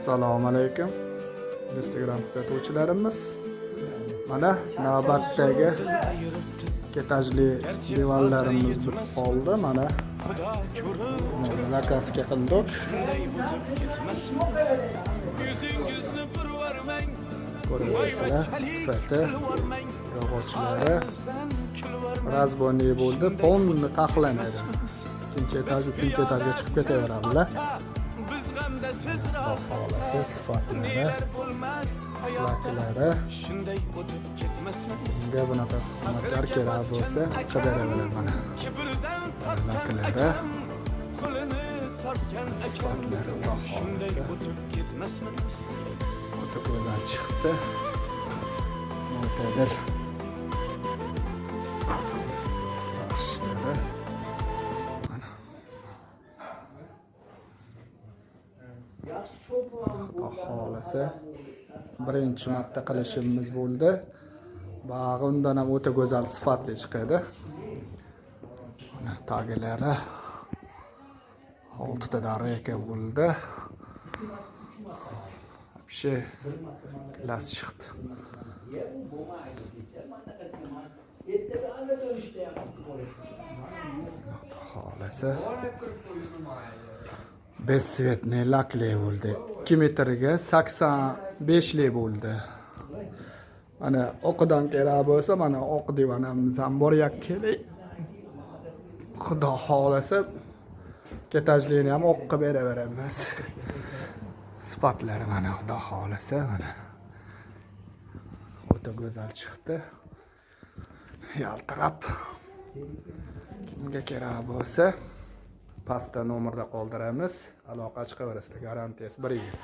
Assalomu alaykum, Instagram kuzatuvchilarimiz. Mana navbatdagi ikki etajli divanlarimiz bitib qoldi. Mana zakazga qildik. Yuzingizni burvarmang. Ko'ryapsizlar, sifati, yog'ochlari разбойный bo'ldi, полный taxlanadi. Ikkinchi etaj, uchinchi etajga chiqib ketaveradilar. Biz g'amda siz Xudo xohlasa, sifatlari, nelar bo'lmas hayotda laklari. Shunday o'tib ketmasmiz. Bunga bunaqa xizmatlar kerak bo'lsa, qidiraveraman, mana. Kibrdan tortgan Laklari. Akam qo'lini tortgan akam Sifatlari, Xudo shunday xohlasa. O'tib ketmasmiz. O'ta go'zal chiqdi. Mo'tadil. Ishlari. Mana. Xudo xohlasa, birinchi marta qilishimiz bo'ldi. Bag'i undan ham o'ta go'zal, sifatli chiqadi. Mana tagilari oltita dareka bo'ldi. Вообще klass chiqdi. Xudo xohlasa, бесцветный lakli bo'ldi. 2 metrga 85 lik bo'ldi. Mana oqidan kerak bo'lsa, mana oq divanamiz ham bor, yakkalik. Xudo xohlasa, ikki etajlini ham oq qilib beraveramiz. Sifatlari mana, Xudo xohlasa, mana. O'ta go'zal chiqdi. Yaltirab. Kimga kerak bo'lsa, pastda nomerda qoldiramiz. Aloqa chiqaverasizlar. Garantiyasi 1 yil.